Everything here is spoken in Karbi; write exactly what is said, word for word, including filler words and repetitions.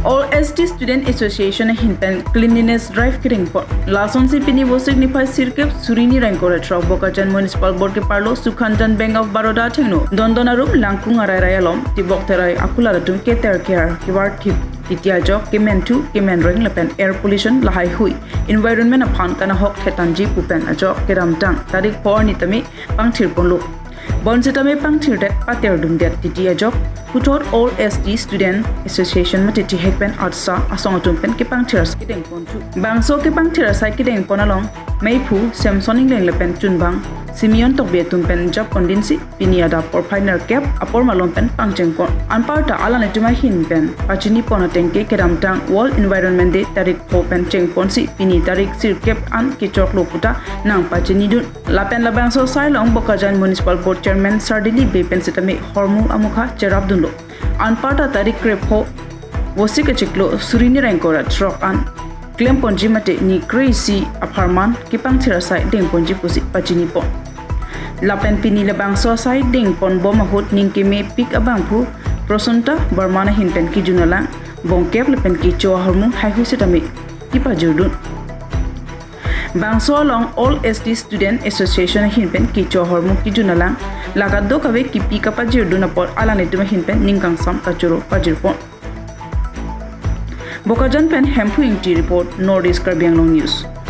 All S T Student Association ahin pen cleanliness drive kedengpon. Lasonsi pini Vosik niphai sirkep suri ni ingkoi ra throk Bokajan Municipal Board keparlo Sukhanjan Bank of Baroda athengno dondon arum langkung arairai alom tibok terai akulat atum keter kear kevar thip titi ajok kementhu kemenreng lapen air pollution lahaihui environment aphan kanahok thetanji pu pen ajok kedamtang tarik pho arni tame pangthirponlo. Bonsitame pangthirdet paterdundet titi ajok puthot All S T Student Association mate thihek pen arsa asong atum pen kepangthir asai kedengponthu. Bangso kepangthir asai kedengpon along meiphu Samson Ingleng lapen chunbang Simeon Tokbi atum pen jappondinsi pini adap porphai nerkep apor malom pen pangchengpon. Anparta alanglitum ahin pen pachinipon atengke kedamtang World Environment Day tarik pho pen chengponsi pini tarik sirkep an kechoklo puta nangpachinidun. Lapen labangso asai along Bokajan Municipal Board Chairman Sardili Bey pen sitame hormu amukha cherapdunlo. Anparta tarik krepho Vosik achiklo suri ni ingkoi ra throk an klemponji mate ni kre-isi apharman kepangthir asai dengponji pusi pachinipon. Lapen pini labangso asai dengponbom ahut ning kemepik abangphu Prosunta Barman ahin pen kejun alang bongkep lapen kecho ahormu haihui sitame kepajirdun. Bangso along All S T Student Association ahin pen kecho ahormu kejun alang la kadokave kepi kapajirdun apot alanglitum ahin pen ning kangsam kachoro pajirpon. Bokajan pen Hemphu Ingti report, North East Karbi Anglong News.